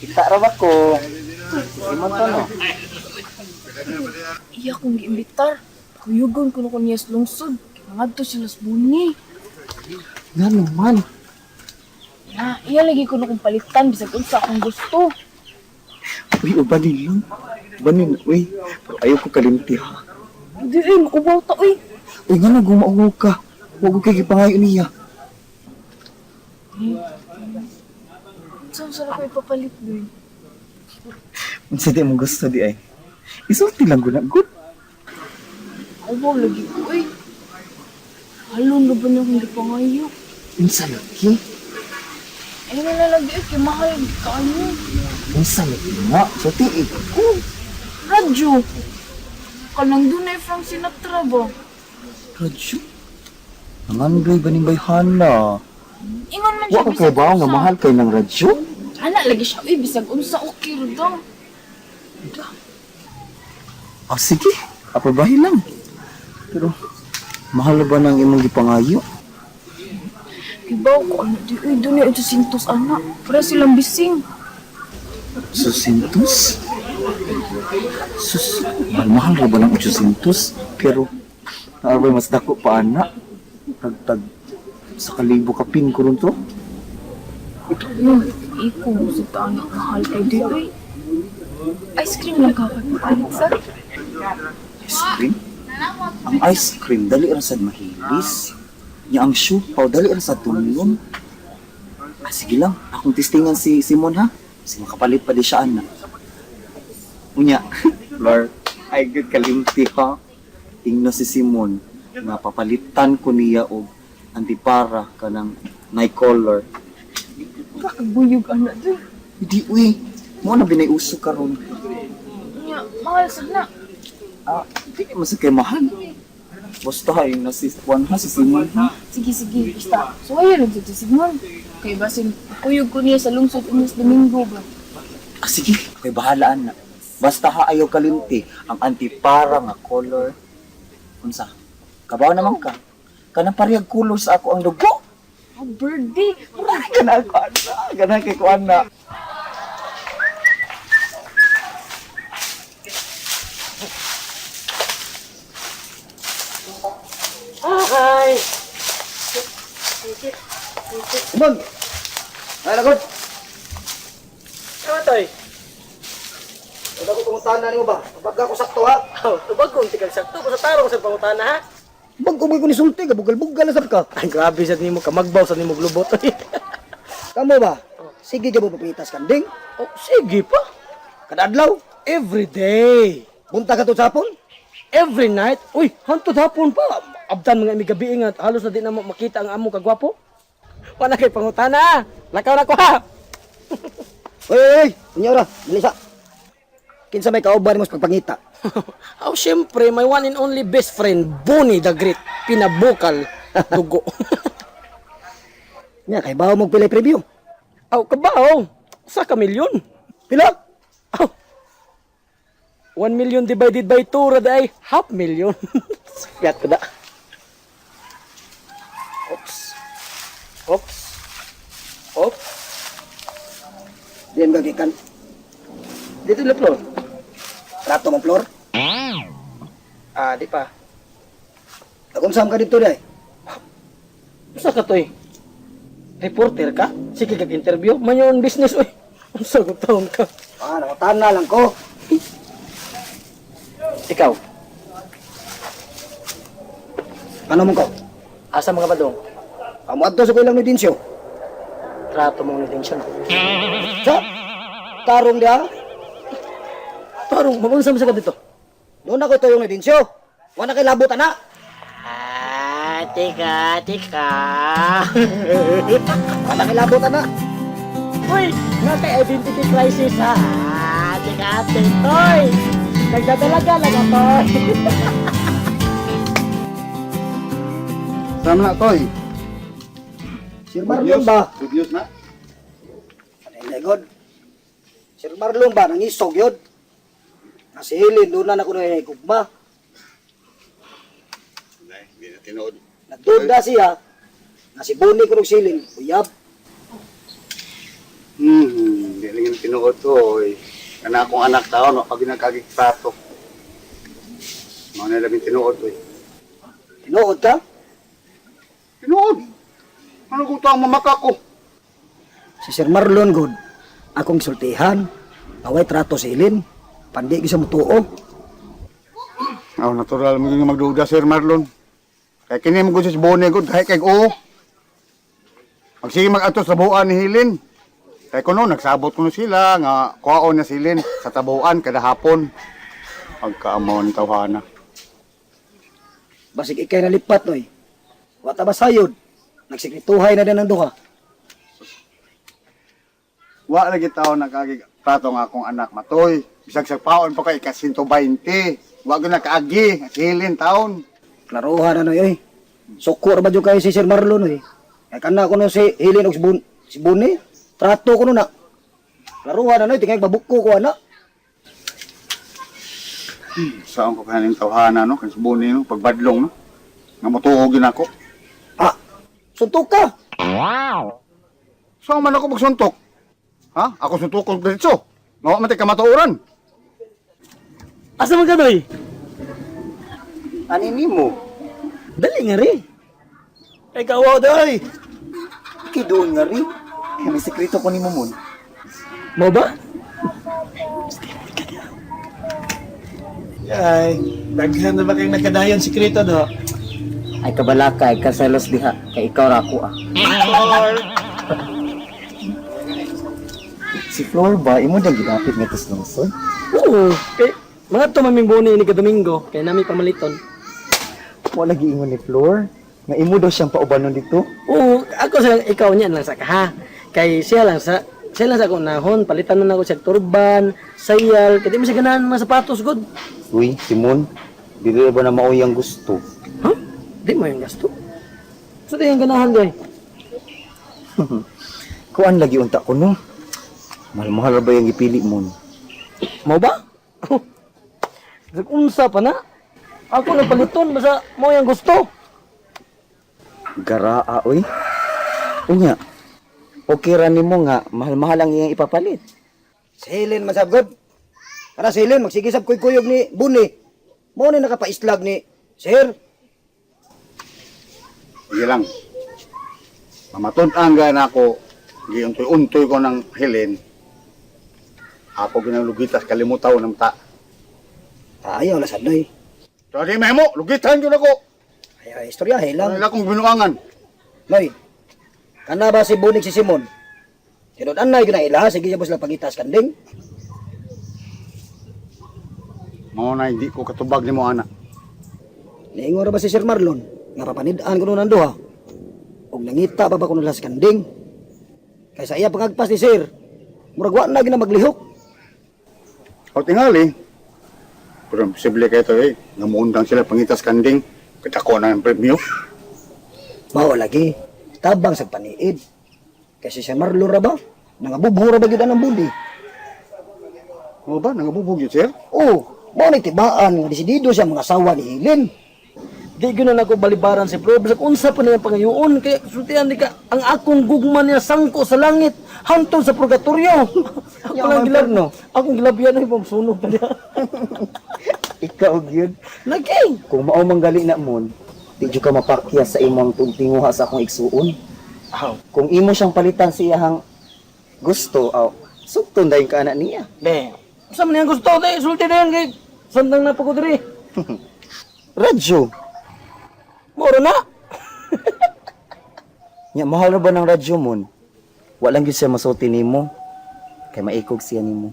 Kita ra ba ko? Simon to, no? Iya kong giimbitar. Kuyugon ko na ko niya sa lungsod. Kaya sila sa buni. Nga naman. Na, iya lagi ko na kong palitan bisag unsa akong gusto. Uy, ubanin lang. Ubanin, uy. Pero ayaw ko kalimti, ha. Di ay, maubaw ta uy. Uy, nga na, gumauwaw ka. Huwag ko kay gipangayo niya. Saan saan ako ipapalit doy? Unsa di mo gusto di ay? Isulti lang ko na, good. Ubaw lagi ko uy. Halon na ba niya akong gipangayo? Unsa lagi? Ay na lagi uy, kay mahal kaayo. Unsa lagi nga? Sulti eh. Ko. Radyo. Kanang dunay Frank Sinatra ba? Radyo? Nangandoy ba ning bayhana? Ingon man siya Wa ko kay bawo nga mahal kay ng radyo. Ana lagi siya uy, bisag unsa okay ra daw. Ah, sige. Aprobahin lang. Pero, mahal ba ng imong gipangayo? Kibaw ko ano di uy, dunay 800 ana. Para silang bising. 800? Sus, mahal-mahal ra ba ng 800? Pero, naarbay mas dako pa ana. Tagtag sa kalibo ka pin ko ron to. Yun, iko sa taang mahal kay di uy. Ice cream lang ka pagpapalit sa. Ice cream? Ang ice cream, dali ra sad mahilis. Nya ang siupaw, dali ra sad tumlon. Ah, sige lang. Akong testingan si Simon ha. Sige, makapalit pa di siya ana. Unya, Lord, ay good kalimti ha. Ingno si Simon nga papalitan ko niya og antipara kanang night color. Kakabuyog ana di. Hindi uy, mo na binay uso karon. Nya, mahal sad na. Ah, hindi man sa kay mahal. Basta ha, yung nasi Juan ha, si Simon ha. Sige, sige, basta. So ayun lang si Simon. Kay basin kuyog ko niya sa lungsod unos Domingo ba. Ah, sige, kay bahalaan na. Basta ha, ayaw kalimti. Ang antipara nga color. Unsa? Kabaw naman ka. Kanang parehag color sa ako ang dugo. Oh, birthday. Gana ko ana, gana kay ko ana. Hi! Simon! Ay, lagod! Ano toy? Wala ko pangutana nimo ba? Baga ko sakto ha. Oh, tubag kong tikag sakto ko sa tarong sa pangutana ha. Bag ko ko nisulti ka bugal-bugal na sab ka. Ay grabe sad nimo ka magbaw sad nimo glubot. Kamo ba? Sige gyud mo papitas kanding. Oh, sige pa. Kada adlaw, Every day. bunta ka to sa hapon. Every night. Uy, hantod hapon pa. Abdan mga imi gabi nga halos na di na mo makita ang amo kagwapo. Wala kay pangutana. Lakaw na ko ha. Oy, oy, oy, unya ora, dali sa. Kinsa may kauban nimo sa pagpangita? Oh, syempre, my one and only best friend, Bonnie the Great, pinabukal dugo. Nya kay bawo mo pilay preview. Aw, kabaw. Sa ka milyon. Pila? Aw. 1 million divided by 2 ra ay half million. Sigat ko da. Oops. Oops. Oops. Diyan ka gikan. Dito na floor. Trato mong floor. Ah, di pa. Nagumsam ka dito day. Usa ka toy? Reporter ka? Sige kag interview, mayon business oy. Unsa ko taon ka? Ah, nangutana lang ko. Ikaw, Ano mo ko? asa mga badong? Amo adto sa ko ilang ni Dinsyo. Trato mong nitensyon. Sa? Tarong diha. Tarong, magunsa mo sa ka dito? Doon ako tuyong ni Dinsyo. Wala kay labot ana. Ah, tika, tika. Wala kay labot ana. Uy, nasa identity crisis ha. Ah, tika, ate, toy. Nagdadalaga lang ako. Sama na, Toy. Sir Marlon ba? Good news na. Ay, God. Sir Marlon ba, nangisog yun. Nasi Helen, doon na ako na gugma. Hindi na tinuod. Nagduda siya. Nasi Bonnie ko ng silin. Uyab. Di lang yung tinuod to, oy. Kana akong anak tao, no, pag ginagkagig trato. Mga na labing tinuod, oy. Tinuod ka? Tinuod? Ano kung ang mamaka ko? Si Sir Marlon good. Akong sultihan. Away trato si Ilin. Pandi gyud sa mutuo. Oh, natural mo yung magduda, Sir Marlon. Kaya kini mo si Bonnie gud, kahit kay oo. Magsige mag-ato sa buwan ni Hilin. Kaya kuno, nagsabot kuno sila, nga kuwaon na silin sa tabuan kada hapon. Pagkaamaw ni tawhana. Basig ikay nalipat noy. Wa ta ba sayod? Nagsikrituhay na din ang duha. Wa lagi tao nagkagig trato nga akong anak matoy. Bisag sa paon pa kay ika 120. Wa gyud nakaagi, si Hilin taon. Klarohan na noy oy. Suko ra ba jud kay si Sir Marlon oy. Kay kana kuno si Hilin og si, si Buni. Trato kuno na. Klarohan na noy tingay babuko ko ana. Saan ko kaning tawhana no, kan si Bonnie no, pagbadlong no. Nga motuo gyud ako. Ah, suntok ka. Saan man ako magsuntok? Ha? Ako suntok ko diretso. Nga wa man tay kamatuoran. Asa man ka, Doy? Ani nimo? Dali nga rin. Ikaw wow, doy. Kay doon nga rin. Kaya may sekreto ko nimo mon. Mo ba? Ay, daghan na ba kayong nakadayon sikreto do? Ay kabalaka, ay kaselos diha. Kay ikaw ra ako ah. Si Flor ba, imo dang gidapit nga tos lungsod? Oo. Kay, mga to maming buni ni ka Domingo, kay nami pamaliton. Wala giingon ni Flor. Nga imo daw siyang paubanon dito. Oo, ako sa ikaw niyan lang sa ka ha. Kay siya lang sa akong nahon, palitan na nako siya turban, sayal, kay di mo siya ganahan mga sapatos god. Uy, Simon, dili ba na maoy ang gusto? Ha? Di mo yung gasto. So di yung ganahan day. Kuan lagi unta ko no. Mahal-mahal ra ba yung gipili mo? Mo ba? Bisag unsa pa na? Ako na paliton basta mo yung gusto. Garaa oy. Unya. Okay ra nimo nga mahal-mahal ang iyang ipapalit. Si Helen man sab god. Kana si Helen magsige sab kuy-kuyog ni Buni. Mo ni nakapaislag ni Sir. Sige lang. Mamatun-an ga na ako, giuntoy-untoy ko ng Helen. Ako ginalugitas kalimutaw ng ta. Ayaw la sad noy. So di mahimo, lugitan gyud ako. Ay, ay istoryahe lang. Wala akong binuangan. Noy. Kana ba si Bunig si Simon? Tinud anay gyud na ila sige siya sila pagitas kanding. Mao na hindi ko katubag nimo ana. Niingon ra ba si Sir Marlon nga papanid-an kuno nang duha? Og nangita pa ba kuno las kanding? Kay sa iya pangagpas ni Sir, murag wa na gina maglihok. O tingali. Pero imposible kay to eh. Namuundang sila pangitas kanding. Kadako na ang premyo. Mao lagi tabang sa paniid. Kay si Sir Marlon ra ba? Nangabubo ra ba gyud ang budi? Mo ba nangabubog yun, sir? Oh, mao ni tibaan nga desidido siya mga asawa ni Helen. Di gyud na nako balibaran si Flor bisag unsa pa niya pangayoon kay sultian di ka ang akong gugma niya sangko sa langit hangtod sa purgatorio. Ako lang gilab no. Akong gilabyan ay sunog na niya. Ikaw gyud. Lagi. Kung mao man gali na mon, di jud ka mapakya sa imong tinguha sa akong igsuon. Aw. Kung imo siyang palitan sa iyang gusto, aw, sugton dayon ka ana niya. Be. Unsa man niyang gusto day sulti dayon kay sandang na pa ko diri. Radyo. Moro na. Nya mahal ra ba ng radyo mon? Walang gyud siya masulti nimo. Kay maikog siya nimo.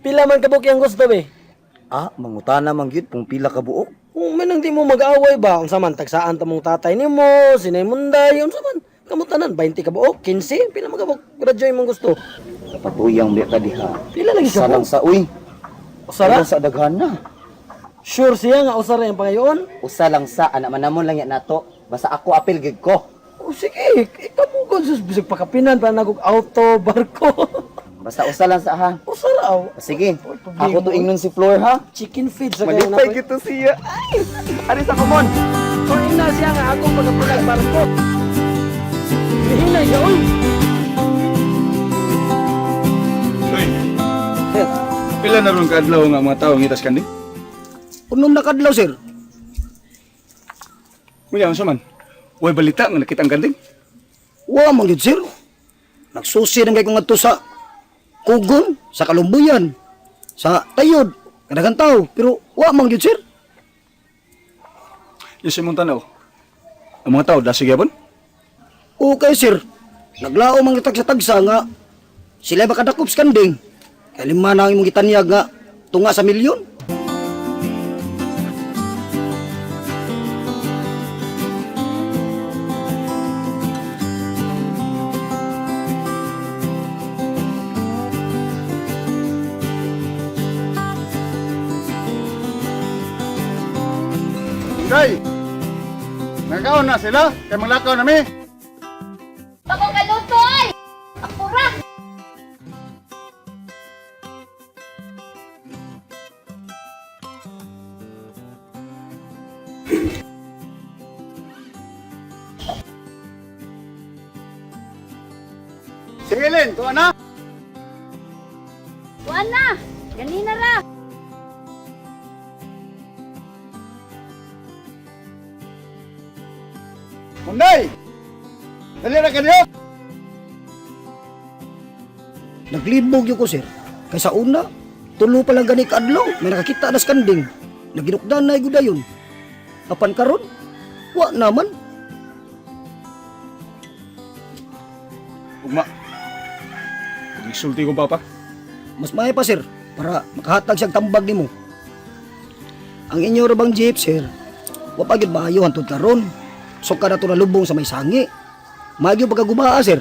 Pila man kabuk yang gusto be. Ah, mangutana man gyud kung pila ka buok. Kung may nang di mo mag-away ba, unsa man tagsaan ta mong tatay nimo, sinay munday, unsa man kamutanan 20 ka buok, 15, pila man kabuk radyo imong gusto. Patuyang biya ka diha. Pila lagi Usa ka lang sa uy. Usa ra? Usa lang sa daghan na. Sure siya nga usa ra yung pangayoon? Usa lang sa anak manamon lang ya nato. Basta ako apil gyud ko. O sige, ikaw mo ko sus bisag pakapinan para nagog auto, barko. Basta usa lang sa ha. Usa ra aw. Sige. Uy, problema, Ako to ingnon si Flor ha. Chicken feed sa kaya Malipay gito siya. Ay, ari sa kumon. So ina siya nga akong pagapinan barko. Hinay ka oy. Pila na ron kaadlaw nga mga tao ngitas kanding? Unom na kadlaw, sir. Kunya unsa man? Way balita nga nakita ang kanding? Wa man gyud, sir. Nagsusi nang kay ko ngadto sa Kugon, sa Kalumbuyan, sa Tayod, kadaghang tao, pero wa man gyud, sir. Yung sa imong tanaw. Ang mga tao dasig gyapon? Okay, sir. Naglao man kitag sa tagsa nga sila makadakop sa kanding. Kay lima na ang imong gitanyag nga tunga sa milyon. Day! Nagkaon na sila, kay manglakaw na mi. Bago kaluto ay! Apura! Si Helen, tuwa na. Kuan na! Ganina ra! Munday! Dali na kanyo. Naglibog yun ko, sir. Kay sa una, tulo pa lang gani kaadlaw, may nakakita na sa kanding. Naginukdan na igudayon. Apan karon, wa naman. Ugma. Isulti ko papa. Mas may pa, sir, para makahatag siyang tambag nimo. Ang inyo ra bang jeep, sir? Wa pa gyud maayo hantod karon. Suka na to nalubong sa may sangi. Maayo pagkagubaa, sir.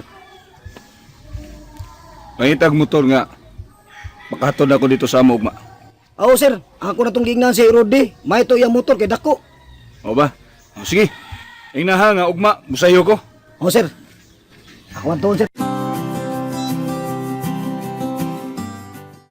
Pangitag motor nga. Makahatod ako dito sa amo ugma. Oo, sir. Ako na tong giingnan si Rodi. May to iyang motor kay dako. O ba? O sige. Ingnaha nga ugma, musayo ko. Oo, sir. Ako ang tuon, sir.